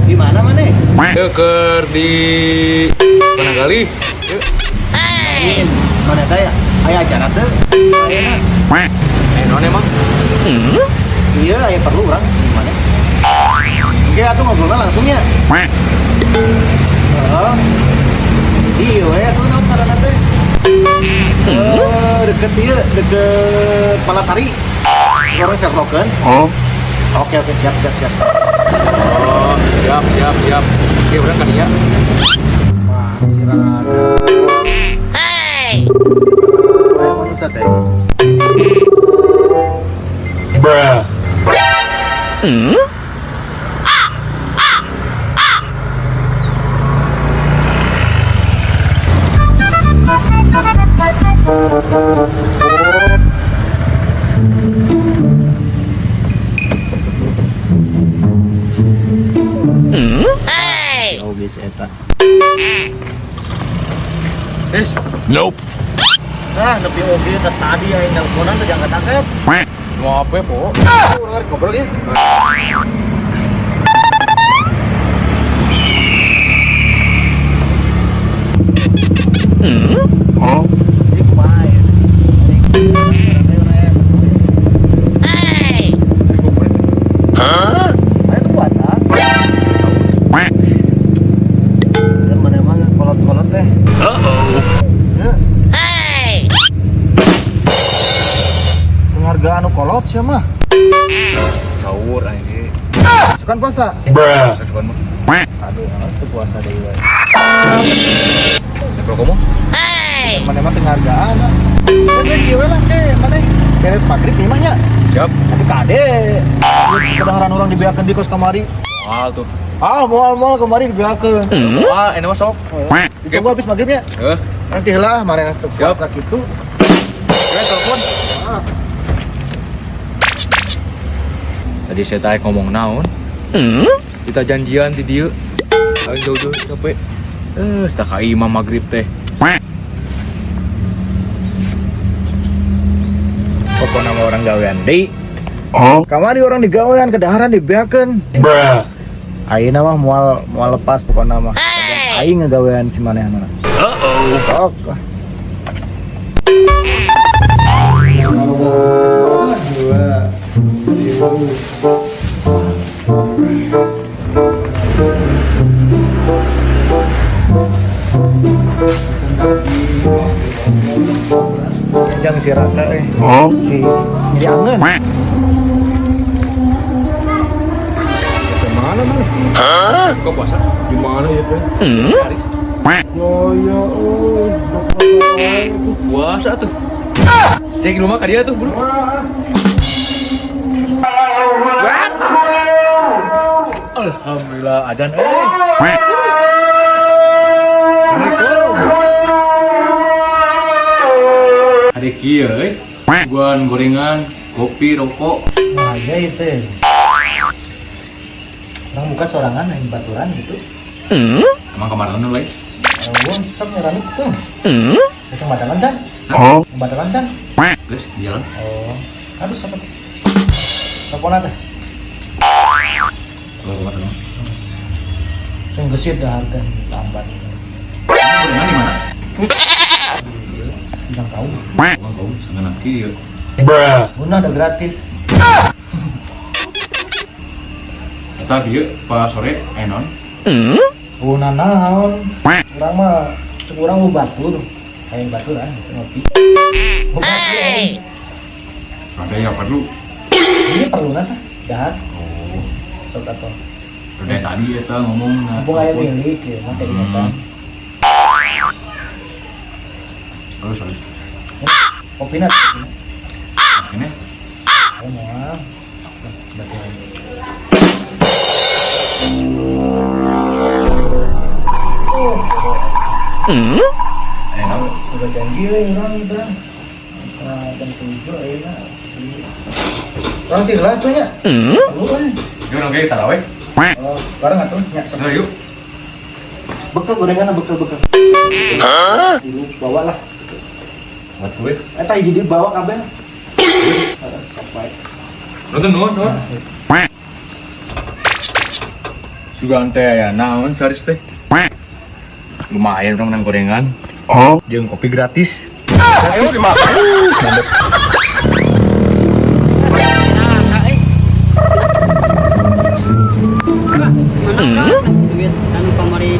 Di mana maneh? Keur di Pananggali. Yuk. Mana teh aya acara teh? Ayeuna. Eh, naon emang? Iya, aya perlu urang di mana? Oke, atuh ngobrolnya langsung ya. Oh. Iya, we atuh naon ngaranna teh? Eh, deket ieu, deket Palasari. Orang Serrokeun. Oke, oke, siap, siap, siap. Oh, siap, siap, siap. Oke, urang ka dinya. Wah, si Raka. Aya manusia teh. Bruh. Oh, geus eta. Es, Nope. Ah, nepi oge teh tadi aing nelponan teh diangkat-angkat. mau apa, Po? Oh, urang rek ngobrol ya. Huh? Jadi kumaha ya? Mana tuh puasa? Dan mana emang kolot-kolot teh. Uh-oh. Penghargaan anu kolot sia mah. Sahur aing ge. Sukan puasa? Bruh. Saya suka mah. Aduh, alas tuh puasa deui we. Nek rokok mah? Mana emang penghargaan ah. Geus we kieu we lah ke maneh. Beres maghrib nih mah nya. Siap. Tapi kade kedaharan urang dibeakeun di kos kamari. Moal tuh. Ah, moal-moal kemari dibeakeun. Moal, ini mah sok. Ditunggu habis maghribnya. Eh, Nanti lah maneh tuh Siap. puasa gitu. oke, telepon. Tadi saya tarik ngomong naon? Kita janjian di dieu. Aing jauh-jauh capek. Eh, tak ka imam maghrib teh. Pokoknya mah urang gawean deui. Huh? Kamari urang digawean kedaharan dibeakeun. Bruh. Ayeuna mah moal moal lepas pokokna mah. Aing ngegawean si manehna. Uh-oh. Sok. Dua, Jang si Raka eh. Huh? Si nyeri angen. Mana mana? Kok puasa? Di mana ya teh? Aris. Ya ya oh. Puasa tuh. Saya ke rumah ka dia tuh, Bro. Alhamdulillah adan euy. Assalamualaikum. Ada kieu euy. Guan gorengan, kopi, rokok. Wah, iya itu. Urang buka sorangan aing baturan gitu. Emang kemarin lu, euy? Oh, sok nyerami tuh. Bisa batalan can? Huh? Batalan can? Geus di jalan. Oh, aduh siapa tuh? Telepon teh. Kalau kemarin. Sing gesit dah harga lambat. Gorengan di mana? Bilang tahu. Emang kau sangat kieu. Bruh. Guna udah gratis. Eta bieu pas sore aya naon? Guna naon? Urang mah cek urang mau batur. Hayang batur ah gitu ngopi. Mau batur. Aing. Ada ya perlu. Ini perlu tah? Dahar Oh, sok atuh. udah tadi eta ngomong nah. Mumpung aya milik ya, mah kayak ingatan. Terus terus. Kopina. Kopina. Ini Oh, moal. Batur. eh naon? Udah janji we urang teh. Jam 7 ayeuna. Urang ti heula tuh nya. Perlu we. Yuk urang ge taraweh. Oh, bareng atuh nya sok. Nah, yuk. Bekal gorengan bekal bekal. Dulu bawa lah. Buat gue. Eta hiji deui bawa kabeh. Heeh, sok bae. Nonton nuhun, nuhun. Sugan teh aya naon saris teh? Lumayan urang menang gorengan. Jeung kopi gratis. Gratis. Mabok. Nah, eh. Mana ka duit anu kamari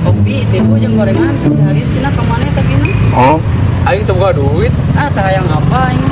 kopi tipu jeung gorengan hari cenah ka mana teh kina? Aing teu boga duit. Ah, tah hayang apa aing?